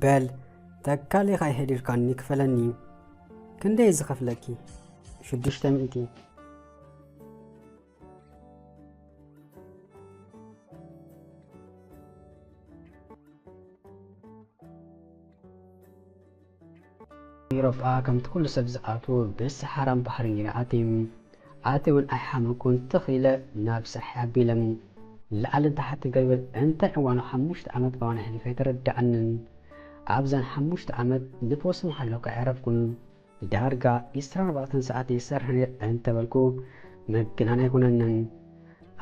በል፣ ተካሊኻ ይሄዲርካኒ ክፈለኒ። ክንደይ ዝኸፍለኪ? ሽዱሽተ ሚእቲ። ኤውሮጳ ከምቲ ኩሉ ሰብ ዝኣትዉ ብሰሓራን ባሕርን ኢና ኣትዮም። ኣትየ እውን ኣይሓመኩን፣ ትኽ ኢለ ናብ ስራሕ ኣቢለ። ላዕልን ታሕትን ከይብል እንታይ እዋኑ ሓሙሽተ ዓመት እዋኑ ኣሕሊፈ ኣይተረድኣንን። ኣብዘን ሓሙሽተ ዓመት ንፈውሲ ምሓለኩ ኣይዕረፍኩን። ዳርጋ ዒስራን ኣርባዕተን ሰዓት ይሰርሕ ነይረ እንተበልኩ ምግናን ኣይኮነንን።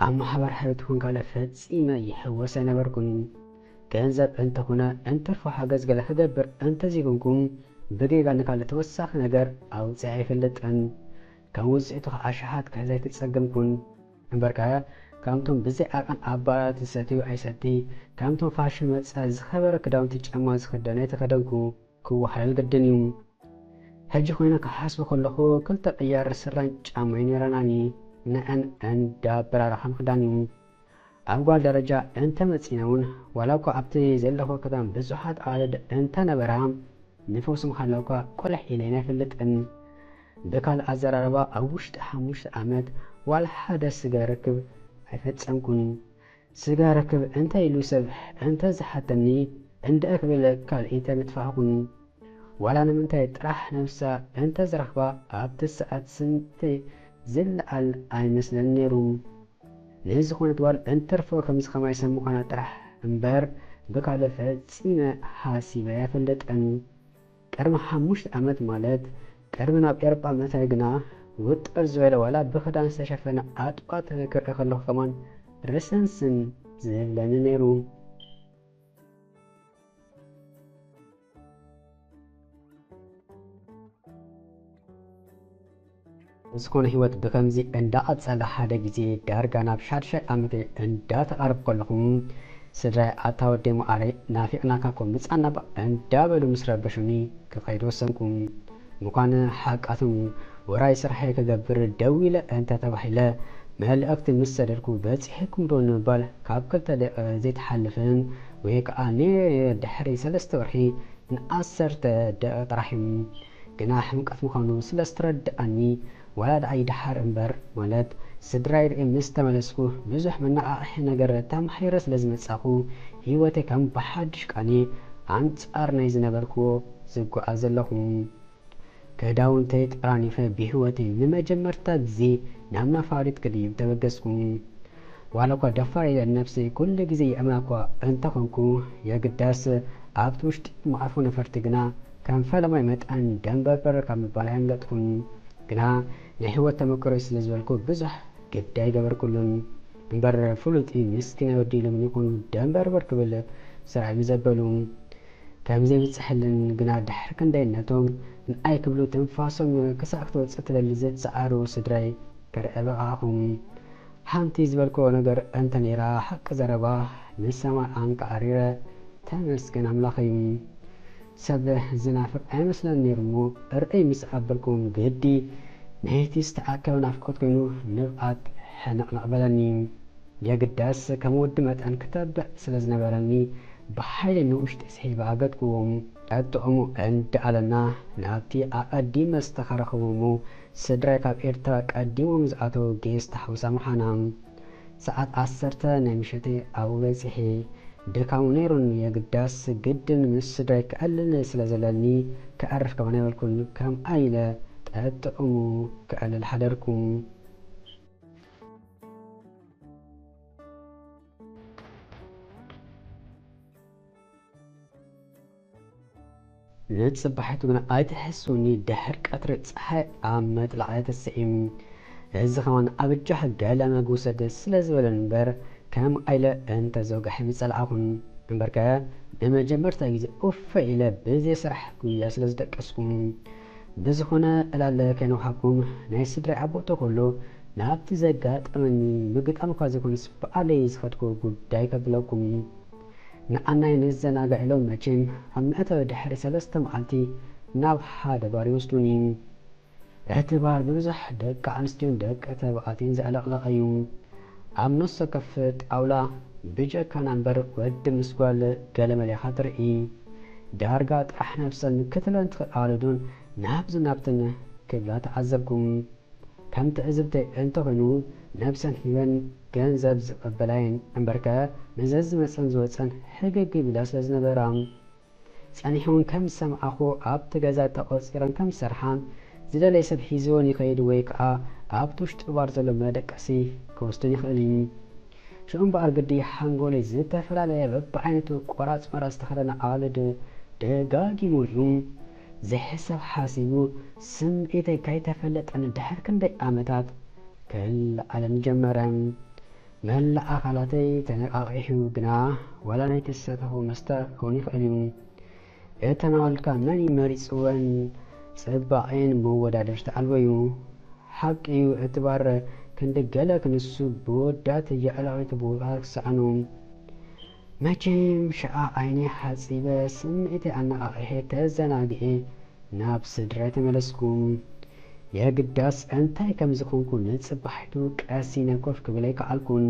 ኣብ ማሕበር ሕይወት ይኹን ካልእ ፈጺመ ይሕወስ ኣይነበርኩን። ገንዘብ እንተኾነ እንትርፎ ሓገዝ ገለ ክገብር እንተዘይኮንኩ ብጌጋ ንካልእ ተወሳኺ ነገር ኣውጺኤ ኣይፈልጥን። ከም ውጽኢቱ ከዓ ኣሽሓት ክሕዝ ኣይተጸገምኩን። እምበርከ ከምቶም ብዘይ ዓቐን ኣባላት ዝሰትዩ ኣይሰቲ፣ ከምቶም ፋሽን መጸ ዝኸበረ ክዳውንቲ ጫማ ዝኽደኑ ኣይተኸደንኩ። ክወሃለል ግድን እዩ። ሕጂ ኮይነ ክሓስቦ ከለኹ ክልተ ቅያር ስረን ጫማይ ነይረናኒ። ንዐን እንዳበራረኻ ምኽዳን እዩ። ኣብ ጓል ደረጃ እንተመጺና እውን ዋላ እኳ ኣብቲ ዘለኹ ከተማ ብዙሓት ኣዋልድ እንተነበራ ንፈውሲ ምዃን እኳ ቆልሕ ኢለይን ኣይፈልጥን። ብካልእ ኣዘራርባ ኣብ ውሽጢ ሓሙሽተ ዓመት ዋላ ሓደ ስጋ ርክብ ኣይፈጸምኩን። ስጋ ርክብ እንታይ ኢሉ ሰብ እንተዝሓተኒ እንድዒ ክብል ካልእ ኣይምተፋእኹን። ዋላ ንምንታይ ጥራሕ ነብሳ እንተዝረኽባ ኣብቲ ሰዓት ስንተይ ዝለዓል ኣይመስለኒ ነይሩ። ንዝኾነት ጓል እንትርፎ ከምዚ ከማይ ሰብ ምዃና ጥራሕ እምበር ብካልእ ፈጺመ ሓሲበ ኣይፈልጥን። ቅድሚ ሓሙሽተ ዓመት ማለት ቅድሚ ናብ ኤውሮጳ ምእታይ ግና ውጥር ዝበለ ዋላ ብኽዳን ዝተሸፈነ ኣጥዋት ክርኢ ከለኹ ከማን ርስንስን ዝብለኒ ነይሩ። ዝኾነ ህይወት ብኸምዚ እንዳቐጸለ ሓደ ግዜ ዳርጋ ናብ ሻድሻይ ዓመተይ እንዳተቓረብኩ ከለኹ ስድራይ ኣታ ወደይ መዓረይ ናፊቕናካ እኮ ምጻና እባ እንዳበሉ ምስ ረበሹኒ ክኸይድ ወሰንኩ። ምዃን ሓቃቶም ውራይ ስራሐይ ክገብር ደው ኢለ እንተ ተባሂለ መልእኽቲ ምስ ሰደድኩ በጺሕኩም ዶ ንምባል ካብ ክልተ ደቂቕ ዘይትሓልፍን ወይ ከኣ ነይረ ድሕሪ ሰለስተ ወርሒ ንዓሰርተ ደቂቕ ጥራሕ እዩ። ግና ሕምቀት ምዃኑ ስለ ዝተረድኣኒ ዋላ ደኣ ይደሓር እምበር ማለት ስድራይ ርኢ ምስ ተመለስኩ ብዙሕ መነቓቕሒ ነገር ተማሂረ ስለ ዝመጻኹ ህይወተይ ከም ብሓድሽ ቃኒ ኣንጻር ናይ ዝነበርክዎ ዝጓዓዝ ዘለኹ። ክዳውንተይ ጠራኒፈ ብህይወተይ ንመጀመርታ ግዜ ናብ ነፋሪት ክድይብ ተበገስኩ። ዋላ እኳ ደፋር ኢለ ንነብሰይ ኩሉ ግዜ ይእምና እኳ እንተኾንኩ የግዳስ ኣብቲ ውሽጢ መዓርፎ ነፈርቲ ግና ከም ፈለማይ መጠን ደንበርበር ካብ ምባል ኣየምለጥኩን። ግና ናይ ህይወት ተመክሮይ ስለ ዝበልኩ ብዙሕ ግዲ ኣይገበርኩሉን። እምበር ፍሉጥ ምስኪናይ ወዲ ኢሎም ይኹን ደንበርበር ክብል ስራዕ እዩ ዘበሉ። ከም ዘይብጽሐልን ግና ድሕሪ ክንደይ ነቶም ንኣይ ክብሉ ትንፋሶም ክሳዕ ክትወጽእ ትደሊ ዝጸዓሩ ስድራይ ክርኢ በቓዕኹ። ሓንቲ ዝበልክዎ ነገር እንተ ነይራ ሓቂ ዘረባ ንሰማይ ኣንቃዕሪረ ተመስገን ኣምላኸይ። ሰብ ዝናፍቕ ኣይመስለን ነይሩ እሞ ርእይ ምስ ኣበልኩም ግዲ ናይቲ ዝተኣከበ ናፍቆት ኮይኑ ንብኣት ሕንቕንቕ በለኒ። የግዳስ ከም ወዲ መጠን ክተብዕ ስለ ዝነበረኒ ብሓይሊ ንውሽጢ ስሒበ ኣገጥክዎም። ጠጥዑሙ እንዳኣለና ናብቲ ኣቐዲመ ዝተኸራኸቡ እሞ ስድራይ ካብ ኤርትራ ቀዲሞም ዝኣተዉ ጌስት ሃውስ ኣምሓና። ሰዓት ዓሰርተ ናይ ምሸት ኣብኡ በጺሐ። ድካሙ ነይሩኒ የግዳስ ግድን ምስ ስድራይ ክዕልል ስለ ዘለኒ ከዕርፍ ከማን ኣይበልኩን። ከምኣ ኢለ ጠጥዑሙ ክዕልል ሓደርኩ። ንጽባሒቱ ግና ኣይትሕስውኒ፣ ድሕር ቀትሪ ጸሓይ ኣብ ምጥላዕ እያ ትስዒም። እዚ ኸማን ኣብ እጃኺ ገለ መግቢ ውሰዲ ስለ ዝበለኒ እምበር፣ ከም ኣይለ እንተ ዘውጋሕ ምጸላእኹን። እምበርከ ንመጀመርታ ግዜ ኡፈ ኢለ ብዘይ ስራሕ ጉያ ስለ ዝደቀስኩ። ብዝኾነ ዕላለ ከይነውሓኩም ናይ ስድራይ ኣቦ ተኾሎ ናብቲ ዘጋጠመኒ ምግጣም እኳ ዘይኮነስ ብኣለይ ዝኸድኩ ጉዳይ ከብለኩም። ንዓናይ ንዘናጋዕ ኢሎም መቸም ኣብ መእተዊ ድሕሪ ሰለስተ መዓልቲ ናብ ሓደ ባር ይወስዱኒ። እቲ ባር ብብዙሕ ደቂ ኣንስትዮን ደቂ ተባዕትዮን ዘዕለቕለቐ እዩ። ኣብ ነፍሲ ወከፍ ጣውላ ብጀካና እምበር ወዲ ምስ ጓል ገለመለ ኢኻ ትርኢ። ዳርጋ ጥራሕ ነብሰን ክትብለን ትኽእል ኣዋልድ እውን ናብዚ ናብትን ክብላ ተዓዘብኩም። ከም ትዕዝብተይ እንተኾይኑ፣ ነብሰን ሂበን ገንዘብ ዝቐበላየን እምበርከ፣ ነዘን ዝመጸን ዝወጸን ሕግግ ይብላ ስለ ዝነበራ፣ ጸኒሐውን ከም ዝሰማዕኹ ኣብቲ ገዛ ተቖጺረን ከም ዝሰርሓ፣ ዝደለየ ሰብ ሒዝወን ይኸይድ ወይ ከኣ ኣብቲ ውሽጢ ባር ዘሎ መደቀሲ ክወስደን ይኽእል እዩ። ሽዑ እምበኣር ግዲ ሓንጎለይ ዝተፈላለየ በብዓይነቱ ቆራጽ መራጽ ዝተኸደና ኣዋልድ ደጋጊሙ ሪኡ፣ ዘይሕሰብ ሓሲቡ፣ ስምዒተይ ከይተፈለጠኒ ድሕሪ ክንደይ ዓመታት ክለዓለኒ ጀመረ። መላእ ኣካላተይ ተነቓቒሑ ግና ዋላ ናይ ተሰተኹ መስተ ክኸውን ይኽእል እዩ። እተን ኣዋልድ ከኣ መን እዩ መሪጽወን? ጽባቐን መወዳደርቲ ኣልቦ እዩ። ሓቂ እዩ፣ እቲ ባር ክንዲ ገለ ክንሱ ብወዳት የዕለቒቱ ቦታ ክሰኣኑ። መቸም ሽዓ ዓይነይ ሓጺበ ስምዒተይ ኣነቓቒሐ ተዘናጊዐ ናብ ስድራይ ተመለስኩ። የግዳስ እንታይ ከም ዝኾንኩ ንጽባሒቱ ቀሲነ ኮፍ ክብል ኣይከኣልኩን።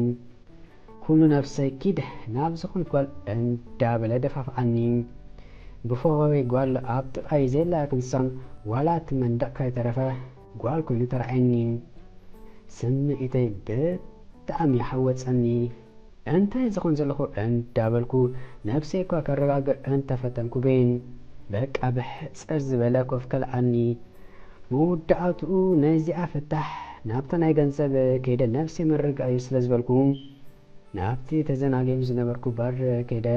ኩሉ ነብሰይ ኪድ ናብ ዝኾነት ጓል እንዳበለ ደፋፍኣኒ። ብፎኾሪ ጓል ኣብ ጥቓይ ዘላ ክንሳን ዋላ እቲ መንደቕ ከይተረፈ ጓል ኮይኑ ተራእየኒ። ስምዒተይ ብጣዕሚ ሓወጸኒ። እንታይ ዝኾን ዘለኹ እንዳበልኩ ነብሰይ እኳ ከረጋግእ እንተፈተንኩ በይን በቃ ብሕጽር ዝበለ ኮፍ ከልኣኒ። መወዳእትኡ ነዚኣ ፍታሕ ናብታ ናይ ገንዘብ ከይደ ነብሰይ ምርግጋእ እዩ ስለ ዝበልኩ ናብቲ ተዘናጊዑ ዝነበርኩ ባር ከይደ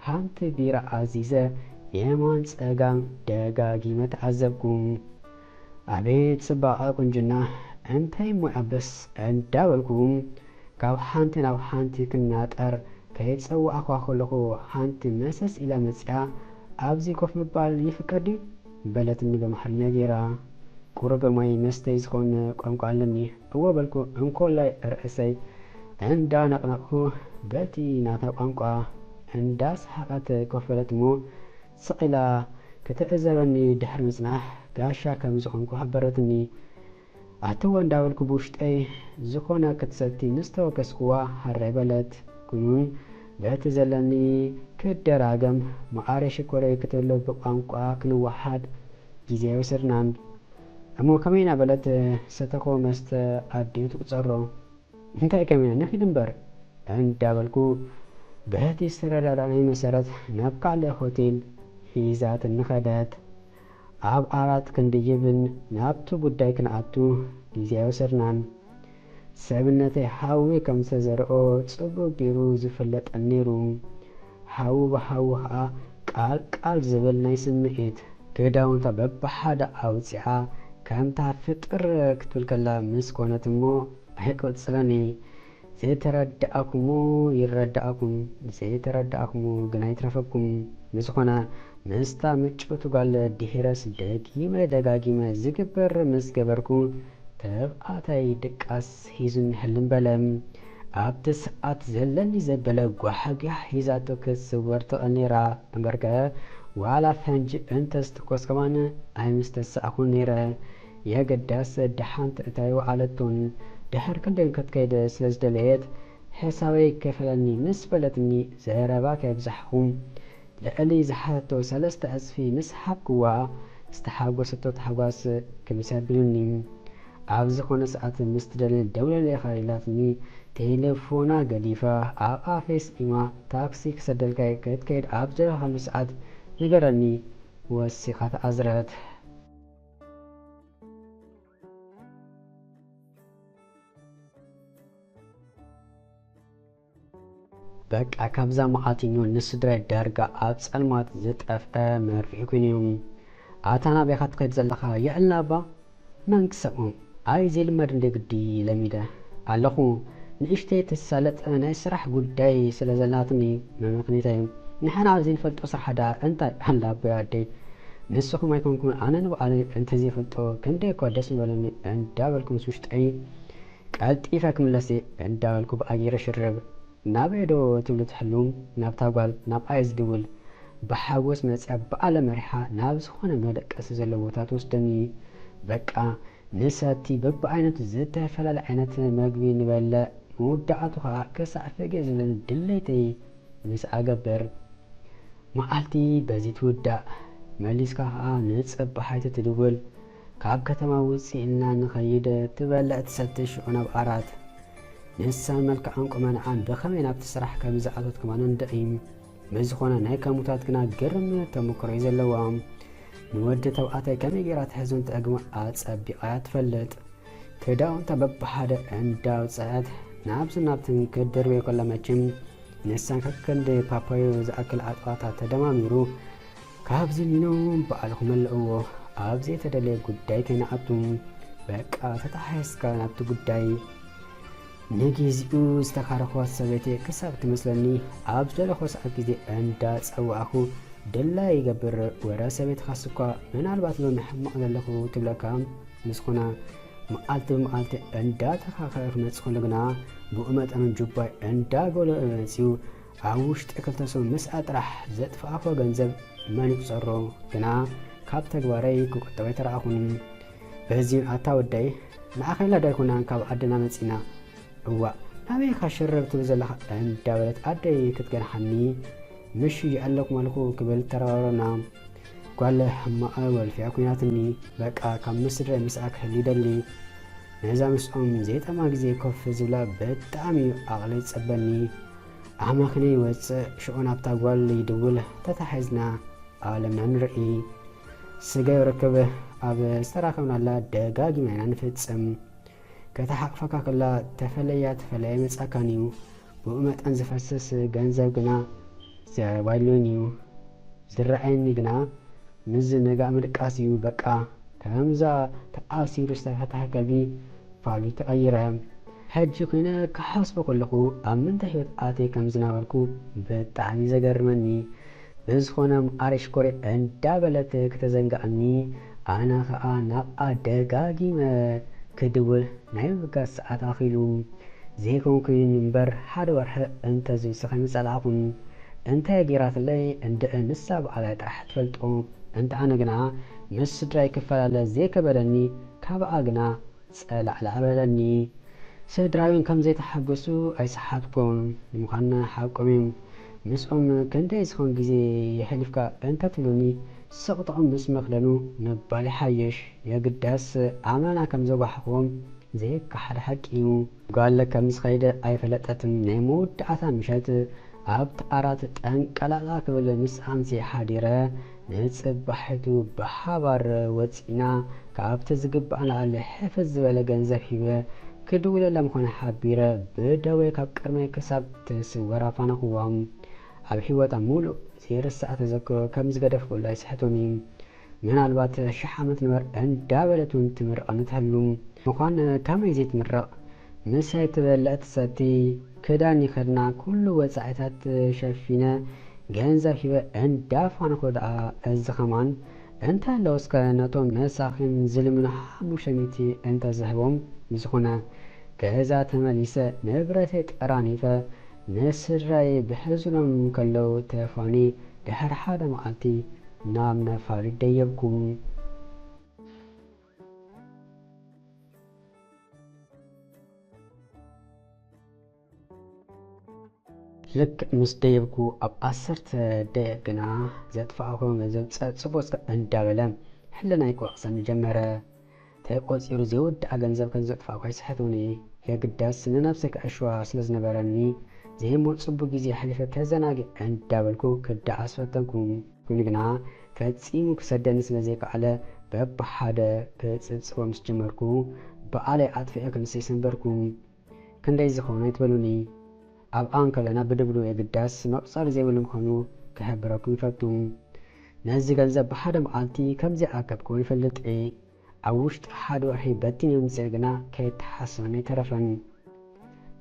ሓንቲ ቢራ ኣዚዘ የማን ጸጋም ደጋጊመ ተዓዘብኩ። ኣቤት ጽባቐ ቁንጅና፣ እንታይ እሞ ይኣበስ እንዳበልኩ ካብ ሓንቲ ናብ ሓንቲ ክናጠር ከይጸዋዕኳ ከለኹ ሓንቲ መሰስ ኢላ መጺኣ ኣብዚ ኮፍ ምባል ይፍቀድ ድዩ? በለትኒ ብኣምሓርኛ ጌራ። ቁሩብ ማይ መስተይ ዝኾነ ቋንቋ ኣለኒ እወ በልኩ እንኮላይ ርእሰይ እንዳነቕነቕኩ በቲ ናታ ቋንቋ እንዳሰሓቐት ኮፍ በለት እሞ ስቕ ኢላ ክትዕዘበኒ ድሕሪ ምጽናሕ ጋሻ ከም ዝኾንኩ ሓበረትኒ። ኣትዎ እንዳበልኩ ብውሽጠይ ዝኾነ ክትሰቲ ምስ ተወከስኩዋ ሃረይ በለት። ኩኑን በቲ ዘለኒ ክደራገም መዓረ ሽኮረይ ክትብሎ ብቋንቋ ክንወሓድ ግዜ ኣይወሰድናን። እሞ ከመይ እናበለት ሰተኾ መስተ ኣዲኡ ትቁጸሮ። እንታይ ከመይ ኢና ንኺድ እምበር እንዳበልኩ በቲ ዝተረዳዳእናዮ መሰረት ናብ ካልእ ሆቴል ሒዛትኒ ኸደት። ኣብ ዓራት ክንድይብን ናብቲ ጉዳይ ክንኣቱ ግዜ ኣይወሰድናን። ሰብነተይ ሓዊ ከም ዝተዘርኦ ጽቡቕ ገይሩ ዝፍለጠኒ ነይሩ። ሓዊ ብሓዊ ኸኣ ቃል ቃል ዝብል ናይ ስምዒት ክዳውንታ በብሓደ ኣውጺኣ ከምታ ፍጥር ክትብል ከላ ምስ ኮነት እሞ ኣይቅጽለኒ። ዘይተረዳእኩሞ ይረዳእኩም፣ ዘይተረዳእኩሞ ግና ይትረፈኩም። ብዝኾነ ምስታ ምጭውቲ ጓል ድሒረስ ደጊመ ደጋጊመ ዝግበር ምስ ገበርኩ ተብኣታይ ድቃስ ሒዙኒ ህልም በለ። ኣብቲ ሰዓት ዘለኒ ዘበለ ጓሕጊሕ ሒዛቶ ክትስወር ትኽእል ነይራ እምበርከ ዋላ ፈንጂ እንተዝትኮስ ከማን ኣይምስተሳእኹን ነይረ። የግዳስ ደሓን ትእታይ ወዓለቶን ድሕር ክንደይ ክትከይድ ስለ ዝደለየት ሕሳበይ ከፈለኒ ምስ በለትኒ ዘረባ ከየብዛሕኹ ልዕሊ ዝሓተቶ ሰለስተ ዕጽፊ ምስ ሃብክዋ ዝተሓጎሰቶ ታሕጓስ ክብስ ኣቢሉኒ። ኣብ ዝኾነ ሰዓት ምስ ትደሊ ደውለለይ ኢኻ ኢላትኒ ቴሌፎና ገዲፋ ኣብ ኣፈይ ስዒማ ታክሲ ክሰደልካ ክትከይድ ኣብ ዘለኻሉ ሰዓት ንገረኒ ወሲኻ ተኣዝረት። በቃ ካብዛ መዓልቲ ንስድራይ ዳርጋ ኣብ ጸልማት ዝጠፍአ መርፍእ ኮይኑ እዩ። ኣታ ናበይ ኢኻ ትኸይድ ዘለኻ የዕልና እባ መን ክሰምዖ? ኣይ ዘይልመድ እንደ ግዲ ለሚደ ኣለኹ። ንእሽተይ ትሳለጥ ናይ ስራሕ ጉዳይ ስለ ዘላትኒ መመኽኒተይ። ንሕና ዘይንፈልጦ ስራሕ ደኣ እንታይ ኣላ ኣቦይ ኣደይ? ንስኹም ኣይኮንኩምን ኣነ ንባዕለይ እንተዘይፈልጦ ክንደይ እኳ ደስ ምበለኒ እንዳበልኩ ምስ ውሽጠይ ቀልጢፈ ክምለስ እየ እንዳበልኩ ብኣጊረ ሽርብ። ናበይ ዶ ትብሉ ትሕልዉ? ናብታ ጓል ናብኣ እየ ዝድውል። ብሓጎስ መጺኣ ባዕላ መሪሓ ናብ ዝኾነ መደቀሲ ዘሎ ቦታ ትወስደኒ። በቃ ንሰቲ በብዓይነቱ ዝተፈላለየ ዓይነት መግቢ ንበልዕ። መወዳእቱ ኸኣ ክሳዕ ፍግእ ዝብለኒ ድሌተይ ምስኣ እገብር። መዓልቲ በዚ ትውዳእ። መሊስካ ኸኣ ንጽባሒቱ ትድውል። ካብ ከተማ ውጽእ ኢልና ንኸይድ፣ ትበልዕ ትሰቲ ሽዑ ናብ ዓራት። ንሳን መልክዓን ቁመንዓን ብኸመይ ናብቲ ስራሕ ከም ዝኣተወት ከማን እንድዒ። ብዝኾነ ናይ ከሙታት ግና ግርም ተመክሮ እዩ ዘለዋ። ንወዲ ተባዕታይ ከመይ ገይራ ትሕዞን ትዕግቦን ኣጸቢቓ እያ ትፈልጥ። ክዳውንታ በብሓደ እንዳውጽአት ናብዚ ናብትን ክትድርብዮ ከላ መቸም ንሳን ከከንዲ ፓፓዮ ዝኣክል ኣጥዋታ ተደማሚሩ ካብዚ ኒኖ ባዕልኹም መለእዎ። ኣብ ዘይተደለየ ጉዳይ ከይንኣቱ። በቃ ተተሓሒዝካ ናብቲ ጉዳይ። ንግዚኡ ዝተኻረኽዋ ሰበይቲ ክሳብ ትመስለኒ ኣብ ዝደለኹ ሰዓት ግዜ እንዳጸዋዕኹ ድላይ ይገብር። ወረ ሰበይትኻስ እኳ ምናልባት ሎሚ ሕማቕ ዘለኹ ትብለካ። ምስ ኾነ መዓልቲ ብመዓልቲ እንዳተኻኸረ ክመጽእ ከሎ ግና ብኡ መጠኑ ጁባይ እንዳጎለበ መጺኡ ኣብ ውሽጢ ክልተ ሰሙን ምስኣ ጥራሕ ዘጥፋእኽዎ ገንዘብ መን ይቁጸሮ? ግና ካብ ተግባረይ ክቁጠብ ኣይተራእኹን። በዚን ኣታ ወደይ ንዓኻ ኢልና ዶ ኣይኮናን ካብ ዓድና መጺና? እዋእ ናበይ ኢኻ ሽርብ ትብል ዘለኻ? እንዳበለት ኣደይ ክትገንሓኒ ምሽ ይኣለኩም ኣለኹ ክብል ተረባረብና። ጓል ሕማቕ ወልፊያ ኮይናትኒ። በቃ ካብ ምስድረ ምስኣ ክህሉ ይደሊ። ነዛ ምስኦም ዘይጠማ ግዜ ኮፍ ዝብላ ብጣዕሚ እዩ ዓቕለይ ዝጸበኒ። ኣማኺነ ይወጽእ ሽዑ ናብታ ጓል ይድውል። ተታሒዝና ዓለምና ንርኢ። ስጋ ይረክብ ኣብ ዝተራኸብናላ ደጋጊምና ኢና ንፍጽም። ከተሓቕፈካ ከላ ተፈለያ ተፈለያ ይመጻካን እዩ። ብኡ መጠን ዝፈስስ ገንዘብ ግና ዘባይሉን እዩ። ዝረኣየኒ ግና ምዝንጋዕ ምድቃስ እዩ። በቃ ከምዛ ተኣሲሩ ዝተፈትሐ ከልቢ ፋሉ ተቐይረ። ሕጂ ኮይነ ክሓስቦ ከለኹ ኣብ ምንታይ ህይወት ኣትየ ከም ዝነበርኩ ብጣዕሚ ዘገርመኒ። ብዝኾነ ማኣረይ ሽኮረይ እንዳበለት ከተዘንግዓኒ ኣነ ኸኣ ናብኣ ደጋጊመ ክድውል ናይ ምብጋስ ሰዓት ኣኺሉ። ዘይኮንኩ እምበር ሓደ ወርሒ እንተዝውስኽ ኣይምጸላእኹን። እንታይ ገይራትለይ እንድዒ ንሳ ባዕላ ጥራሕ ትፈልጦ። እንተ ኣነ ግና ምስ ስድራይ ክፈላለ ዘይከበደኒ ካብኣ ግና ጸላዕላዕ በለኒ። ስድራይ እውን ከም ዘይተሓገሱ ኣይሰሓትኩን። ንምዃኑ ሓቆም እዮም። ምስኦም ክንደይ ዝኾን ግዜ የሕሊፍካ እንተትብሉኒ ስቕጥዖም ምስ መኽደኑ ምባል ይሓይሽ። የግዳስ ኣመና ከም ዘጓሓኹዎም ዘይከሓድ ሓቂ እዩ። ጓል ከም ዝኸይደ ኣይፈለጠትን። ናይ መወዳእታ ምሸት ኣብቲ ዓራት ጠንቀላላ ክብል ምስ ኣምሲ ሓዲረ ንጽባሒቱ ብሓባር ወጺና ካብቲ ዝግባእ ንላዕሊ ሕፍስ ዝበለ ገንዘብ ሂበ ክድውለላ ምዃኑ ሓቢረ ብደወይ ካብ ቅድመይ ክሳብ ትስወር ኣፋነኹዋ። ኣብ ህይወታ ሙሉእ ዘይርሳዕ ተዘክሮ ከም ዝገደፍኩሉ ኣይስሕቶን እዩ። ምናልባት ሽሕ ዓመት ንበር እንዳበለት እውን ትምርቐኒ ትህሉ። ምዃን ከመይ ዘይትምረቕ? ምሳይ ትበልዕ ትሰቲ፣ ክዳን ይኸድና፣ ኩሉ ወጻኢታት ሸፊነ፣ ገንዘብ ሂበ እንዳፋንኹ ደኣ እዚ ኸማን እንታይ ኣለዎ እስከ ነቶም መሳኺን ዝልምኑ ሓሙሽተ ሚእቲ እንተዝህቦም። ብዝኾነ ገዛ ተመሊሰ ንብረተይ ጠራኒፈ ንስድራይ ብሕዝኖም ከለዉ ተፋኒ ድሕሪ ሓደ መዓልቲ ናብ ነፋሪት ደየብኩ። ልክዕ ምስ ደየብኩ ኣብ ዓሰርተ ደቂቕ ግና ዘጥፋእኩ ገንዘብ ጸብጽቦ እስከ እንዳበለ ሕልናይ ክወቕሰኒ ጀመረ። ተቖጺሩ ዘይውዳእ ገንዘብ ከም ዘጥፋእኩ ኣይስሕትን እየ። የግዳስ ንነብሰይ ከዕሽዋ ስለ ዝነበረኒ፣ ዘይመጽቡ ግዜ ኣሕሊፈ ከዘናግዕ እንዳበልኩ ክደዓስ ፈተንኩ። ኮይኑ ግና ፈጺሙ ክሰደኒ ስለ ዘይከኣለ፣ በብሓደ ክጽብጽቦ ምስ ጀመርኩ፣ በዓለይ ኣጥፊኤ ክንሰይ ሰንበርኩ። ክንደይ ዝኾነ ኣይትበሉኒ። ኣብኣ እንከለና ብድብድቡ የግዳስ መቑጸሪ ዘይብሉ ምዃኑ ክሕብረኩም ይፈቱ። ነዚ ገንዘብ ብሓደ መዓልቲ ከም ዘይኣከብክዎ ይፈልጥ እየ። ኣብ ውሽጢ ሓደ ወርሒ በቲነ ምጽእ ግና ከይተሓሰበኒ ኣይተረፈን።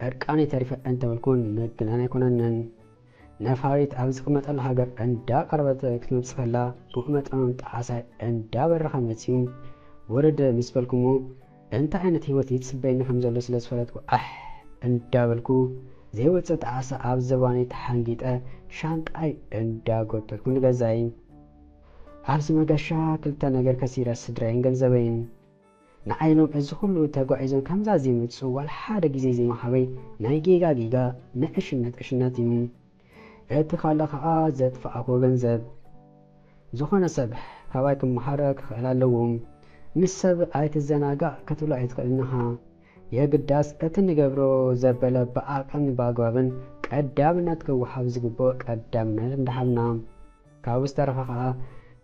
ዕርቃነይ ተሪፈ እንተበልኩ ምግናን ኣይኮነንን። ነፋሪት ኣብ ዝቕመጠሉ ሃገር እንዳቐረበት ክትመጽእ ከላ፣ ብኡ መጠኑ ጣዕሳይ እንዳበረኸ መጺኡ። ውርድ ምስ በልኩሞ፣ እንታይ ዓይነት ህይወት ይጽበየኒ ከም ዘሎ ስለ ዝፈለጥኩ፣ ኣሕ እንዳበልኩ፣ ዘይወጽእ ጣዕሳ ኣብ ዝባነይ ተሓንጊጠ፣ ሻንጣይ እንዳጎተትኩ ንገዛይ። ኣብዚ መገሻ ክልተ ነገር ከሲረ፣ ስድራይን ገንዘበይን። ንዓይ ኢሎም እዚ ኩሉ ተጓዒዞም ከምዛ ዘይምጽኡ ዋላ ሓደ ግዜ ዘይምሃበይ ናይ ጌጋ ጌጋ ንዕሽነት ዕሽነት እዩ። እቲ ካልእ ኸዓ ዘጥፋእክዎ ገንዘብ። ዝኾነ ሰብ ካባይ ክመሃር ክኽእል ኣለዎ። ምስ ሰብ ኣይትዘናጋዕ ክትብሎ ኣይትኽእልን ኢኻ። የግዳስ እቲ ንገብሮ ዘበለ ብዓቕን ብኣግባብን ቀዳምነት ክወሃብ ዝግብኦ ቀዳምነት እንዳሃብና፣ ካብኡ ዝተረፈ ኸዓ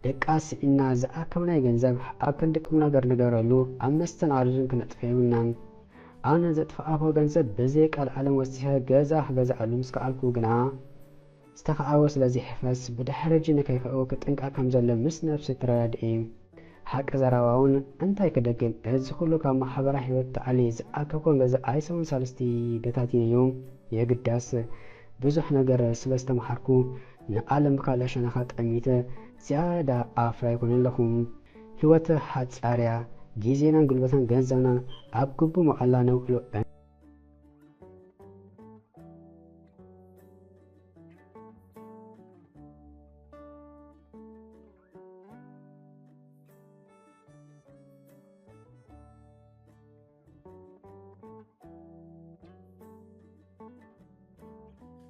ድቃስ ስኢንና ዝኣከብናዮ ገንዘብ ኣብ ክንዲ ቁም ነገር ንገብረሉ ኣብ መስተንኣርዝን ክነጥፍኦ የብልናን። ኣነ ዘጥፋእክዎ ገንዘብ ብዘይ ቃል ዓለም ወሲኸ ገዛ ክገዝኣሉ ምስ ከኣልኩ ግና፣ ዝተኻዕወ ስለ ዘይሕፈስ ብድሕሪ ሕጂ ንከይከእዎ ክጥንቀቕ ከም ዘሎ ምስ ነብሲ ተረዳዲኤ። ሓቂ ዘረባ እውን እንታይ ክደግም፣ እዚ ኩሉ ካብ ማሕበራዊ ህይወት ተኣልየ ዝኣከብክዎ ገንዘብ ኣይሰውን ሳልስቲ በታቲነዮ። የግዳስ ብዙሕ ነገር ስለ ዝተምሃርኩ ንዓለም ብካልእ ሸነኻ ጠሚተ ዝያዳ ኣፍራይ ኮነ ኣለኹ። ህይወት ሓጻር እያ። ግዜናን ጉልበትናን ገንዘብናን ኣብ ግቡእ መዋዕላ ነውዕሎ።